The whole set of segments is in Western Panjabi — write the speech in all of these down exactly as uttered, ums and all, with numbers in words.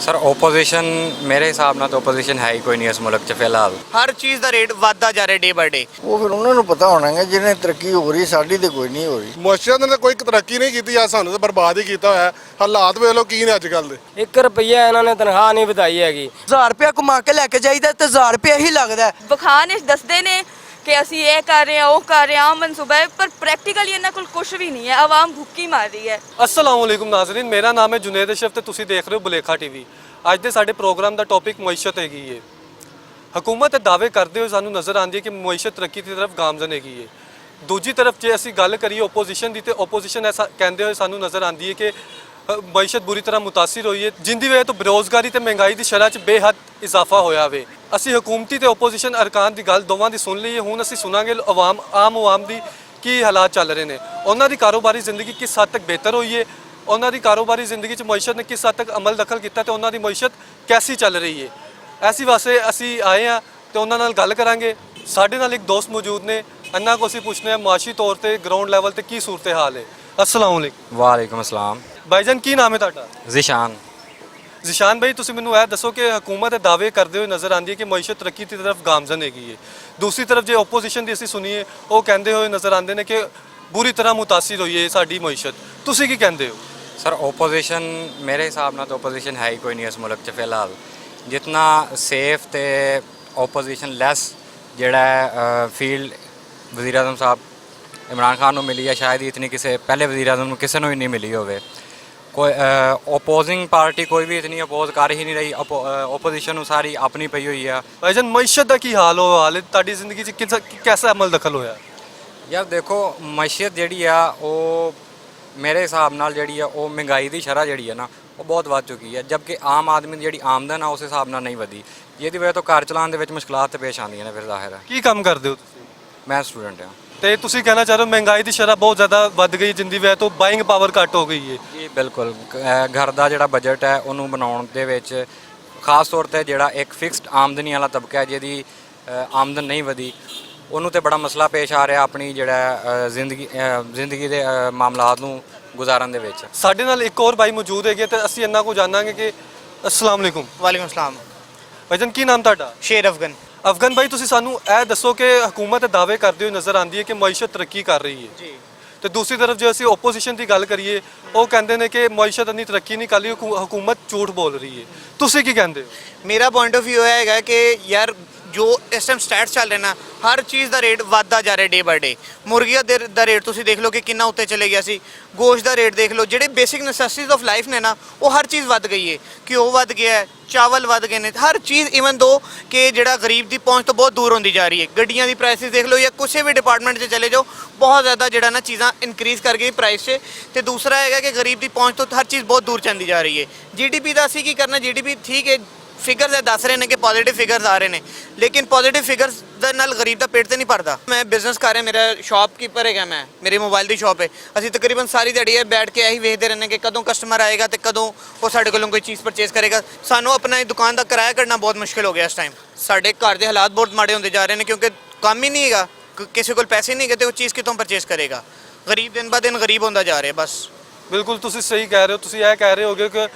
سر، اپوزیشن، میرے حساب نال تو اپوزیشن ہے ہی کوئی نہیں اس ملک 'چ فی الحال۔ ہر چیز دا ریٹ ودھدا جا رہا ڈے بائی ڈے۔ وہ پھر انہاں نوں پتہ ہونا ہے جنہیں ترقی ہو رہی، ساڈی تے کوئی نہیں ہو رہی۔ معاشرت نے کوئی ترقی نہیں کیتی، آ سانوں تے برباد ہی کیتا ہویا ہے۔ حالات ویکھ لو کی نے اج کل دے۔ ایک روپیہ انہاں نے تنخواہ نہیں ودھائی ہے گی۔ ہزار روپیہ کما کے لے کے جائیدا تے ہزار روپیہ ہی لگدا ہے۔ بخان اس دسدے نے کہ اسی اے کر رہے ہیں، او کر رہے ہیں، آم منصوبہ ہے، پر پریکٹیکلی انہاں کول کچھ بھی نہیں ہے، عوام بھوکی مار رہی ہے۔ السلام علیکم ناظرین، میرا نام ہے جنید اشرف تے تسی دیکھ رہے ہو بلیکھا ٹی وی۔ اج دے ساڈے پروگرام دا ٹاپک معیشت ہے گی ہے۔ حکومت دعوے کردے ہوئے سانوں نظر آندی ہے کہ معیشت ترقی دی طرف گامزن ہے گی ہے۔ دوجی طرف جے اسی گل کریے اپوزیشن دی، تے اپوزیشن ایسا کہندے ہوئے سانوں نظر آندی ہے کہ، ا، معیشت بری طرح متاثر ہوئی ہے، جن دی وجہ تو بے روزگاری تے مہنگائی دی شرح 'چ بے حد اضافہ ہویا وے۔ اسی حکومتی تے اپوزیشن ارکان دی گل دوواں دی سن لئی ہے، ہن اسی سناں گے عوام، عام عوام دی کی حالات چل رہے نے، انہاں دی کاروباری زندگی کس حد تک بہتر ہوئی ہے، انہاں دی کاروباری زندگی 'چ معیشت نے کس حد تک عمل دخل کیتا تے انہاں دی معیشت کیسی چل رہی ہے۔ ایسی واسطے اسی آئے ہاں تے انہاں نال گل کراں گے۔ ساڈے نال ایک دوست موجود نے، انہاں کو اسی پوچھنے ہیں معاشی طور تے گراؤنڈ لیول تے کی صورتحال ہے۔ السلام علیکم۔ وعلیکم السلام۔ بھائی جان، کی نام ہے تہاڈا؟ ذیشان۔ ذیشان بھائی، تسی مینوں اے دسو کہ حکومت دعوے کردے ہوئے نظر آندی ہے کہ معیشت ترقی دی طرف گامزن ہیگی ہے، دوسری طرف جے اپوزیشن دی اسی سنیے، او کہندے ہوئے نظر آندے نے کہ بری طرح متاثر ہوئی ہے ساڈی معیشت۔ تسی کی کہندے ہو؟ سر، اپوزیشن، میرے حساب نال تو اپوزیشن ہے ہی کوئی نہیں اس ملک 'چ فی الحال۔ جتنا سیف تے اپوزیشن لیس جڑا ہے، آ، فیلڈ وزیر اعظم صاحب عمران خان نوں ملی ہے، شاید ہی اتنی کسے پہلے وزیر اعظم نوں کسے نوں ہی نہیں ملی ہوئے۔ کوئی، آ، اپوزنگ پارٹی کوئی بھی اتنی اپوز کر ہی نہیں رہی، اپو-، آ، اپوزیشن نوں ساری اپنی پئی ہوئی ہے۔ بھائی جان، معیشت دا کی حال ہو، حال ہے؟ تہاڈی زندگی 'چ کسا، کیسا عمل دخل ہویا؟ یار دیکھو، معیشت جڑی آ، او میرے حساب نال جڑی آ، او مہنگائی دی شرح جڑی آ نا، او بہت ودھ چکی ہے، جبکہ عام آدمی دی جڑی آمدن آ، اس حساب نال نہیں ودھی۔ جس دی وجہ تو گھر چلان دے وچ مشکلات تے پیش آندیاں نے، پھر ظاہر ہے۔ کی کم کردے ہو تسی؟ میں سٹوڈنٹ ہاں۔ تے تسی کہنا چاہ رہے ہو مہنگائی دی شرح بہت زیادہ ودھ گئی، جن دی وجہ تو بائنگ پاور گھٹ ہو گئی ہے؟ جی بالکل، گ-، اے، گھر دا جڑا بجٹ ہے، انہوں بناؤن دے وچ خاص طور تے جڑا ایک فکسڈ آمدنی والا طبقہ ہے، جدی، اے، آمدن نہیں ودی، انہوں تے بڑا مسئلہ پیش آ رہا اپنی جڑا، اے، زندگی، اے، زندگی دے، اے، معاملات نوں گزارن دے وچ۔ ساڈے نال ایک اور بھائی موجود ہے تے اسی انہاں کو جاناں گے کہ، السلام علیکم۔ وعلیکم السلام۔ بھائی جان، کی نام تہاڈا؟ شیر افغان۔ افغان بھائی، تسی سانوں اے دسو کہ حکومت دعوے کردے ہوئے نظر آندی ہے کہ معیشت ترقی کر رہی ہے۔ جی۔ تے دوسری طرف جے اسی اپوزیشن دی گل کریے، او کہندے نے کہ معیشت انی ترقی نہیں کر رہی، حکو-، حکومت جھوٹ بول رہی ہے۔ تسی کی کہندے ہو؟ میرا پوائنٹ آف ویو ہے کہ یار، جو اس ٹائم سٹیٹس چل رہے نا، ہر چیز دا ریٹ ودھدا جا رہا ڈے بائی ڈے۔ مرغیاں دے، دا ریٹ تسی دیکھ لو کہ کنا اتے چلے گیا سی، گوشت دا ریٹ دیکھ لو، جڑے بیسک نیسیسٹیز آف لائف نے نا، وہ ہر چیز ودھ گئی ہے۔ گھیو ودھ گیا ہے، چاول ودھ گئے نے، ہر چیز، ایون دو کہ جڑا غریب دی پہنچ تو بہت دور ہوندی جا رہی ہے۔ گڈیاں دی پرائسز دیکھ لو یا کسے بھی ڈپارٹمنٹ 'چ چلے جاؤ، بہت زیادہ جڑا نا چیزاں انکریز کر گئی پرائس 'چ۔ تے دوسرا ہے کہ غریب دی پہنچ تو ہر چیز بہت دور چندی جا رہی ہے۔ جی ڈی پی دا اسی کی کرنا، جی ڈی پی ٹھیک ہے، فگرز ہے دس رہے نے کہ پازیٹیو فگرز آ رہے نے، لیکن پازیٹیو فگرز دے نال غریب دا پیٹ تے نہیں بھردا۔ میں بزنس کر رہا، میرا شاپ کیپر ہے، میں، میری موبائل دی شاپ ہے۔ اسی تقریباً ساری دیہاڑی ہے بیٹھ کے ایہی ویکھدے رہنے کہ کدوں کسٹمر آئے گا تے کدوں وہ ساڈے کولوں کوئی چیز پرچیز کرے گا۔ سانوں اپنا ہی دکان دا کرایہ کڈنا بہت مشکل ہو گیا اس ٹائم۔ ساڈے گھر دے حالات بہت ماڑے ہوندے جا رہے نے کیونکہ کم ہی نہیں ہیگا، ک-، کسے کول پیسے نہیں ہیگے تے وہ چیز کتوں پرچیز کرے گا؟ غریب دن با دن غریب ہوندا جا رہا ہے بس۔ بالکل، تسی صحیح کہہ رہے ہو۔ تسی یہ کہہ رہے ہوگے کہ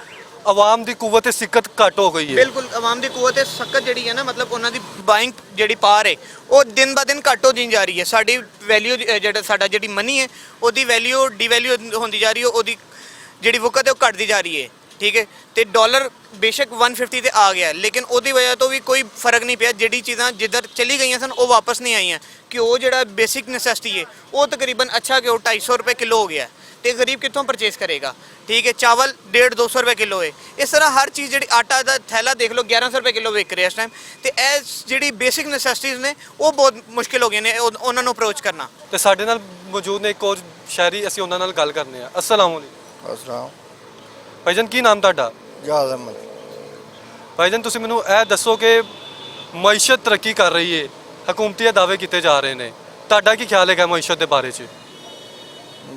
عوام دی قوت سکت گھٹ ہو گئی ہے۔ بالکل، عوام دی قوت سکت جڑی ہے نا، مطلب، انہاں دی بائنگ جڑی پاور ہے، وہ دن با دن گھٹ ہو جی جا رہی ہے۔ ساڈی ویلیو، اے، جڑا ساڈا جڑی منی ہے، اودی ویلیو ڈی ویلیو ہوندی جا رہی ہے، اودی جڑی وقت ہے، وہ گھٹدی جا رہی ہے۔ ٹھیک ہے، تے ڈالر بے شک ون ففٹی تے آ گیا ہے، لیکن اودی وجہ تو بھی کوئی فرق نہیں پیا۔ جڑی چیزاں جدھر چلی گئیاں سن، وہ واپس نہیں آئیاں۔ کہ وہ جڑا بیسک نیسیسٹی ہے، وہ تقریباً اچھا کہ وہ ڈھائی سو روپے کلو ہو گیا ہے، تے غریب کتھوں پرچیز کرے گا؟ ٹھیک ہے، چاول ڈیڑھ دو سو روپے کلو ہے۔ اس طرح ہر چیز، جڑی آٹا دا تھیلا دیکھ لو، گیارہ سو روپے کلو وک رہا اس ٹائم۔ تے اے جڑی بیسک نیسیسٹیز نے، وہ بہت مشکل ہو گئے نے، ان-، انہاں نوں اپروچ کرنا۔ تے ساڈے نال موجود نے ایک اور شہری، اسی انہاں نال گل کرنے آ۔ السلام علیکم۔ السلام۔ بھائی جان، کی نام تہاڈا؟ جاز احمد۔ بھائی جان، تسی مینوں اے دسو کہ معیشت ترقی کر رہی ہے، حکومتی دعوے کیتے جا رہے نے، تہاڈا کی خیال ہے کہ معیشت دے بارے چ؟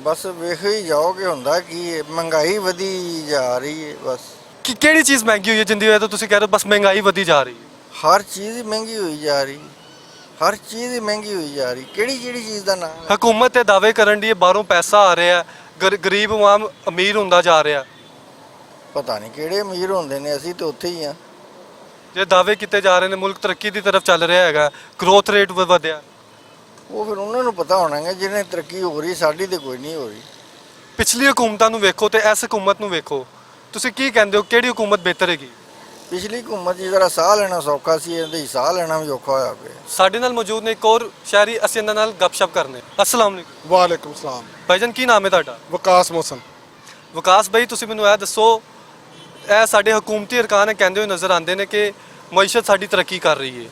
بس ویکھ ہی جاؤ کہ ہوندا کی ہے، مہنگائی ودھی جا رہی ہے بس۔ کہ کیڑی چیز مہنگی ہوئی ہے جن دی وجہ تو تسی کہہ رہے ہو بس مہنگائی ودھی جا رہی ہے؟ ہر چیز ہی مہنگی ہوئی جا رہی ہے، ہر چیز ہی مہنگی ہوئی جا رہی۔ کیڑی کیڑی چیز دا نام ہے؟ حکومت تے دعوے کرن دی باہروں پیسہ آ رہا ہے، گر-، غریب عوام امیر ہوندا جا رہا ہے۔ پتہ نہیں کہڑے امیر ہوندے نے، اسی تے اتھے ہی آں۔ جے دعوے کیتے جا رہے نے، ملک ترقی دی طرف چل رہا ہے، گروتھ ریٹ ودھیا۔ وہ پھر انہاں نوں پتہ ہونا ہے، جنہیں ترقی ہو رہی، ساڈی تے کوئی نہیں ہو رہی۔ پچھلی حکومتاں نوں ویکھو تے اس حکومت نوں ویکھو، تسی کی کہندے ہو، کیڑی حکومت بہتر ہے گی؟ پچھلی حکومت جی ذرا ساہ لینا سوکھا سی، اندے ساہ لینا بھی اوکھا ہویا پیا۔ ساڈے نال موجود نے ایک اور شہری، اسی انہاں نال گپ شپ کرنے۔ السلام علیکم۔ وعلیکم السلام۔ بھائی جان، کی نام ہے تہاڈا؟ وکاس موسم۔ وکاس بھائی، تسی مینوں اے دسو، اے ساڈے حکومتی ارکان اے کہندے ہوئے نظر آندے نے کہ معیشت ساڈی ترقی کر رہی ہے،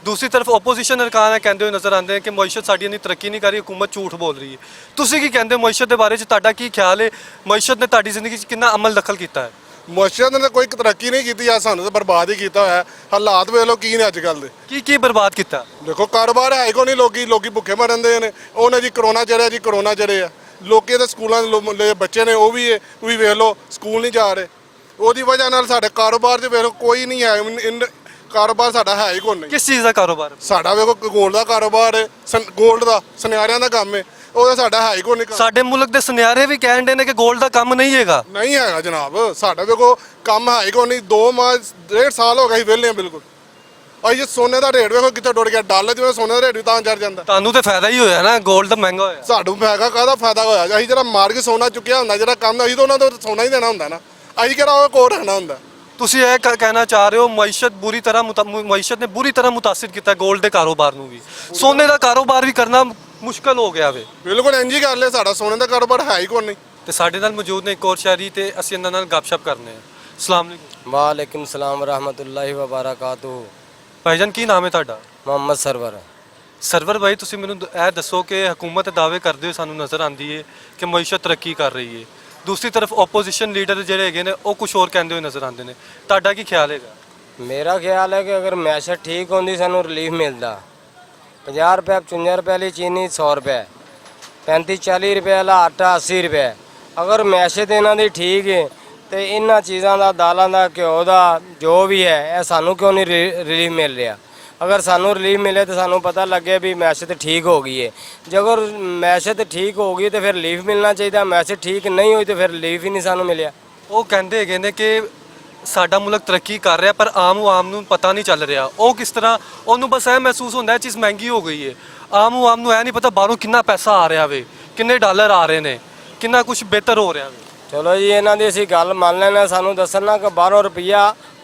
دوسری طرف اپوزیشن ارکان اے کہندے ہوئے نظر آندے نے کہ معیشت ساڈی انی ترقی نہیں کر رہی، حکومت جھوٹ بول رہی ہے۔ تسی کی کہندے ہو معیشت دے بارے چ؟ تہاڈا کی خیال ہے؟ معیشت نے تہاڈی زندگی چ کنا عمل دخل کیتا ہے؟ معیشت نے کوئی ترقی نہیں کیتی، اے سانوں تے برباد ہی کیتا ہویا ہے۔ حالات ویکھ لو کی نے اج کل دے۔ کی کی برباد کیتا؟ دیکھو، کاروبار ہے ہی کوئی نہیں، لوکی لوکی بھکھے مرن دے نے۔ انہاں جی کرونا چڑھیا جی، کرونا چڑھیا۔ لوکی تے سکولاں دے لو- لے بچے نے، او وی ہے، او وی ویکھ لو، سکول نہیں جا رہے۔ اودی وجہ نال ساڈے کاروبار چ ویکھ لو کوئی نہیں ہے۔ ان- ان- کاروبار ساڈا ہے ہی کوئی نہیں۔ کس چیز دا کاروبار؟ ساڈا ویکھو گولڈ دا کاروبار ہے، سن- گولڈ دا، سنیاریاں دا کم ہے، او تے ساڈا ہے ہی کوئی نہیں۔ ساڈے ملک دے سنیارے وی کہن دے نے کہ گولڈ دا کم نہیں ہےگا۔ نہیں ہےگا جناب، ساڈا ویکھو کم ہے ہی کوئی نہیں۔ دو ماہ، ڈیڑھ سال ہو گئے، اسی ویلے ہیں بالکل۔ اے سونے دا ریٹ ویکھو کتھے ٹر گیا، ڈالر جیویں سونے دا ریٹ وی تاں چڑھ جاندا۔ تانوں تے فائدہ ہی ہویا نا، گولڈ مہنگا ہویا۔ سانوں فائدہ کاہدا فائدہ ہویا؟ اسی جڑا مار کے سونا چکیا ہوندا، جڑا کم اسی تے انہاں تے سونا ہی دینا ہوندا نا۔ اسی کہڑا او کور رکھنا ہوندا؟ تسی اے ک- کہنا چاہ رہے ہو معیشت بری طرح متا- معیشت نے بری طرح متاثر کیتا ہے گولڈ دے کاروبار نوں وی، سونے دا کاروبار وی کرنا مشکل ہو گیا وے؟ بالکل انج ہی گل ہے، ساڈا سونے دا کاروبار ہے ہی کوئی نہیں۔ تے ساڈے نال موجود نے ایک اور شہری، تے اسی انہاں نال گپ شپ کرنے ہیں۔ السلام علیکم۔ وعلیکم السلام ورحمۃ اللہ وبرکاتہ۔ بھائی جان، کی نام ہے تہاڈا؟ محمد سرور۔ سرور بھائی، تسی مینوں د- اے دسو کہ حکومت دعوے کردے ہوئے سانوں نظر آندی ہے کہ معیشت ترقی کر رہی ہے، دوسری طرف اپوزیشن لیڈر جڑے ہیگے نے، او کچھ اور کہندے ہوئے نظر آندے نے۔ تہاڈا کی خیال ہے گا؟ میرا خیال ہے کہ اگر معیشت ٹھیک ہوندی، سانوں ریلیف ملدا۔ پنجاہ روپے، پچنجا روپے والی چینی، سو روپے، پینتی چالی روپے والا آٹا، اسی روپے۔ اگر معیشت انہاں دی ٹھیک ہے تے انہاں چیزاں دا، دالاں دا، گھیو دا، جو وی ہے، اے سانوں کیوں نہیں ری- ریلیف مل رہیا؟ اگر سانوں ریلیف ملے تے سانوں پتہ لگے بھی معیشت ٹھیک ہو گئی ہے۔ جے اگر معیشت ٹھیک ہو گئی تے پھر ریلیف ملنا چاہیدا، معیشت ٹھیک نہیں ہوئی تے پھر ریلیف ہی نہیں سانوں ملیا۔ او کہندے ہیگے نے کہ ساڈا ملک ترقی کر رہیا، پر عام عوام نوں پتہ نہیں چل رہیا۔ او کس طرح؟ انہوں بس اے محسوس ہوندا ہے چیز مہنگی ہو گئی ہے۔ عام عوام نوں اے نہیں پتہ باہروں کنا پیسہ آ رہیا وے، کنے ڈالر آ رہے نے، کنا کچھ بہتر ہو رہیا وے۔ چلو جی، انہاں دی اسی گل مان لینا، سانوں دسن نا کہ باہروں روپیہ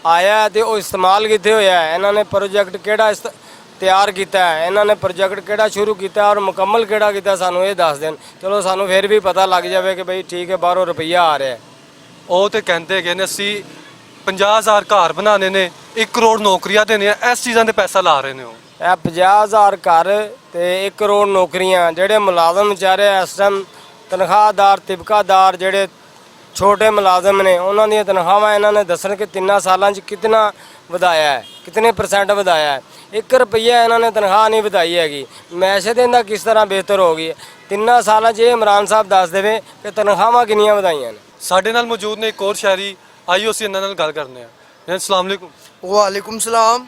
آیا ہے تے او استعمال کیتے ہویا ہے، انہاں نے پروجیکٹ کیڑا است- تیار کیتا ہے، انہاں نے پروجیکٹ کیڑا شروع کیتا ہے اور مکمل کیڑا کیتا ہے، سانوں اے دس دین۔ چلو، سانوں پھر بھی پتہ لگ جاوے کہ بھئی ٹھیک ہے، باہروں روپیہ آ رہیا ہے۔ او تے کہندے گئے نے، اسی پنجاہ ہزار گھر بنانے نے، ایک کروڑ نوکریاں دینے آ، اس چیزاں تے پیسہ لا رہے نے او۔ اے پنجاہ ہزار گھر تے ایک کروڑ نوکریاں، جڑے ملازم بیچارے اس ٹائم تنخواہ دار، طبقہ دار، جڑے چھوٹے ملازم نے، انہاں دیاں تنخواہاں انہاں نے دسن کہ تیناں سالاں 'چ کتنا ودھایا ہے، کتنے پرسنٹ ودھایا ہے۔ ایک روپیہ انہاں نے تنخواہ نہیں ودھائی ہے گی۔ معیشت انہاں کس طرح بہتر ہو گئی ہے؟ تیناں سالاں 'چ یہ عمران صاحب دس دے کہ تنخواہاں کنیاں ودھائیاں نے۔ ساڈے نال موجود نے ایک اور شہری، آئیو اسی انہاں نال گل کرنے ہیں۔ السلام علیکم۔ وعلیکم السلام۔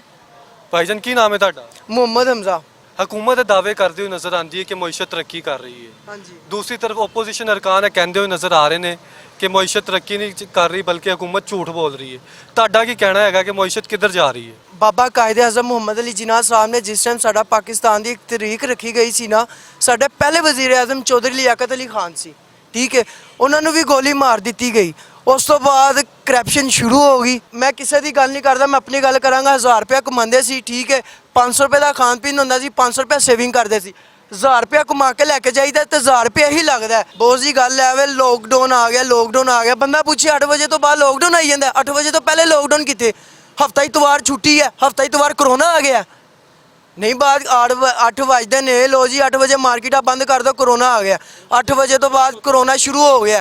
بھائی جان، کی نام ہے تہاڈا؟ محمد حمزہ۔ حکومت دعوے کردی ہوئی نظر آندی ہے کہ معیشت ترقی کر رہی ہے۔ ہاں جی۔ دوسری طرف اپوزیشن ارکان ہے کہندے ہوئے نظر آ رہے نے کہ معیشت ترقی نہیں کر رہی، بلکہ حکومت جھوٹ بول رہی ہے۔ تہاڈا کی کہنا ہے کہ معیشت کدھر جا رہی ہے؟ بابا قائد اعظم محمد علی جناح صاحب نے جس ٹائم ساڈا پاکستان دی ایک تحریک رکھی گئی سی نا، ساڈے پہلے وزیر اعظم چوہدری لیاقت علی خان سی، ٹھیک ہے، انہاں نوں وی گولی مار دتی گئی۔ اس توں بعد کرپشن شروع ہو گئی۔ میں کسے دی گل نہیں کردا، میں اپنی گل کراں گا۔ ہزار روپیہ کماندے سی، ٹھیک ہے، پانچ سو روپے دا کھان پین ہوندا سی، پانچ سو روپیہ سیونگ کردے سی۔ ہزار روپیہ کما کے لے کے جائیدا تے ہزار روپیہ ہی لگدا ہے۔ بہت سی گل ہے وے، لاک ڈاؤن آ گیا، لاک ڈاؤن آ گیا۔ بندہ پوچھے، اٹھ وجے تو بعد لاک ڈاؤن آئی جاندا ہے، اٹھ وجے تو پہلے لاک ڈاؤن کتھے؟ ہفتہ اتوار چھٹی ہے، ہفتہ اتوار کرونا آ گیا۔ نہیں، بعد آٹھ و- اٹھ وجدے نے، لو جی، اٹھ وجے مارکیٹاں بند کر دو، کرونا آ گیا۔ اٹھ وجے تو بعد کرونا شروع ہو گیا۔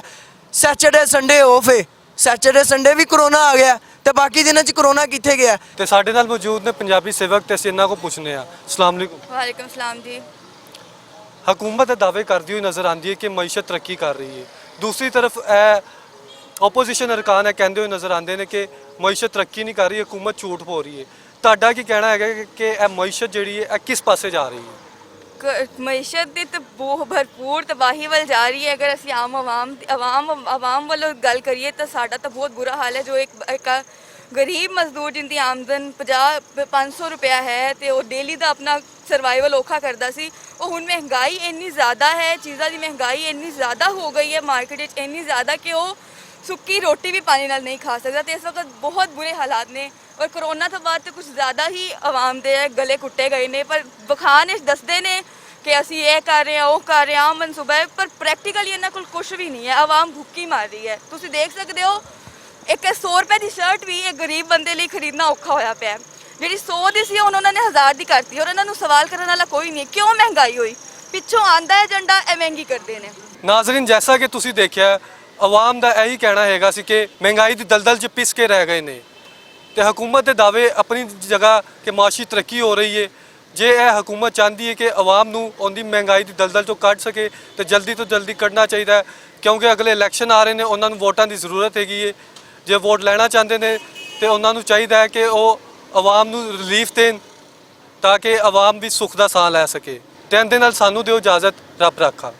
سیٹرڈے سنڈے آف ہے، سیٹرڈے سنڈے بھی کرونا آ گیا، تے باقی دناں چ کرونا کتھے گیا؟ تے ساڈے نال موجود نے پنجابی سیوک، تے اسی انہاں کو پوچھنے آ۔ السلام علیکم۔ وعلیکم السلام جی۔ حکومت دعوے کردی ہوئی نظر آندی ہے کہ معیشت ترقی کر رہی ہے، دوسری طرف اے اپوزیشن ارکان ہے کہندے ہوئے نظر آندے نے کہ معیشت ترقی نہیں کر رہی، حکومت جھوٹ بول رہی ہے۔ تہاڈا کی کہنا ہے کہ کہ اے معیشت جڑی ہے، اے کس پاسے جا رہی ہے؟ ک- معیشت دی تے بہت بھرپور تباہی ول جا رہی ہے۔ اگر اسی عام عوام عوام عوام ولوں گل کریے، تو ساڈا تو بہت برا حال ہے۔ جو ایک ایک غریب مزدور، جن دی آمدن پنجاہ پنج سو روپیہ ہے، تے وہ ڈیلی دا اپنا سروائیول اوکھا کردا سی، وہ ہن مہنگائی اتنی زیادہ ہے، چیزاں دی مہنگائی اتنی زیادہ ہو گئی ہے، مارکیٹ وچ اتنی زیادہ کہ وہ سکی روٹی بھی پانی نال نہیں کھا سکدا۔ تے اس وقت بہت برے حالات نے، اور کورونا تو بعد تے کچھ زیادہ ہی عوام دے گلے کٹے گئے نے۔ پر وکھان اس دسدے نے کہ اسی یہ کر رہے ہیں، وہ کر رہے ہیں، عام منصوبہ ہے، پر پریکٹیکلی انہاں کول کچھ بھی نہیں ہے۔ عوام بھوکی مار رہی ہے۔ تسی دیکھ سکدے ہو، ایک سو روپے دی شرٹ بھی ایک غریب بندے لئی خریدنا اوکھا ہویا پیا ہے۔ جڑی سو دی سی، ہن انہاں نے ہزار دی کرتی، اور انہاں نوں سوال کرن والا کوئی نہیں۔ کیوں مہنگائی ہوئی؟ پچھوں آندا ہے ایجنڈا، اے مہنگی کردے نے۔ ناظرین، جیسا کہ تسی دیکھیا ہے، عوام دا یہی کہنا ہے گا سی کہ مہنگائی دی دلدل 'چ پس کے رہ گئے نے۔ تے حکومت دے دعوے اپنی جگہ کہ معاشی ترقی ہو رہی ہے۔ جے اے حکومت چاہندی ہے کہ عوام نوں اوندی مہنگائی دی دلدل چوں کڈ سکے، تے جلدی توں جلدی کڈنا چاہیدا ہے، کیونکہ اگلے الیکشن آ رہے نے، انہاں نوں ووٹاں دی ضرورت ہے گی ہے۔ جے ووٹ لینا چاہندے نے، تے انہاں نوں چاہیدا ہے کہ او عوام نوں ریلیف دین، تاکہ عوام بھی سکھ دا ساہ لے سکے۔ تے ایندے نال سانوں دیو اجازت، رب رکھا۔